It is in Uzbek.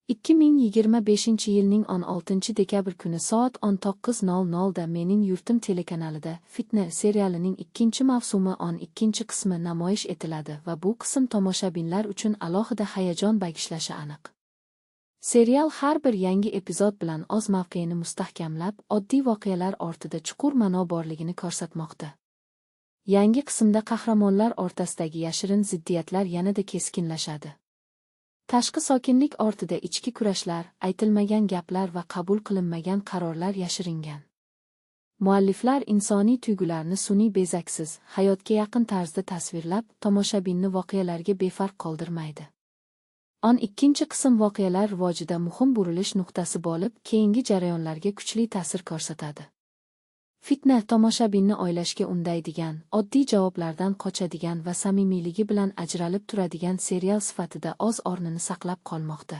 2025-yilning 16 dekabr kuni soat 19:00 da Mening yurtim telekanalida Fitna serialining ikkinchi mavsumi 12 qismi namoyish etiladi va bu qism tomoshabinlar uchun alohida hayajon bagishlashi aniq. Serial har bir yangi epizod bilan o'z mavqeini mustahkamlab, oddiy voqealar ortida chuqur ma'no borligini ko'rsatmoqda. Yangi qismda qahramonlar o'rtasidagi yashirin ziddiyatlar yanada keskinlashadi. Tashqi sokinlik ortida ichki kurashlar, aytilmagan gaplar va qabul qilinmagan qarorlar yashiringan. Mualliflar insoniy tuyg'ularni sun'iy bezaksiz, hayotga yaqin tarzda tasvirlab, tomoshabinni voqealarga befarq qoldirmaydi. 12 qism voqealar rivojida muhim burilish nuqtasi bo'lib, keyingi jarayonlarga kuchli ta'sir ko'rsatadi. Fitna tomoshabinni o'ylashga undaydigan, oddiy javoblardan qochadigan va samimiyligi bilan ajralib turadigan serial sifatida o'z o'rnini saqlab qolmoqda.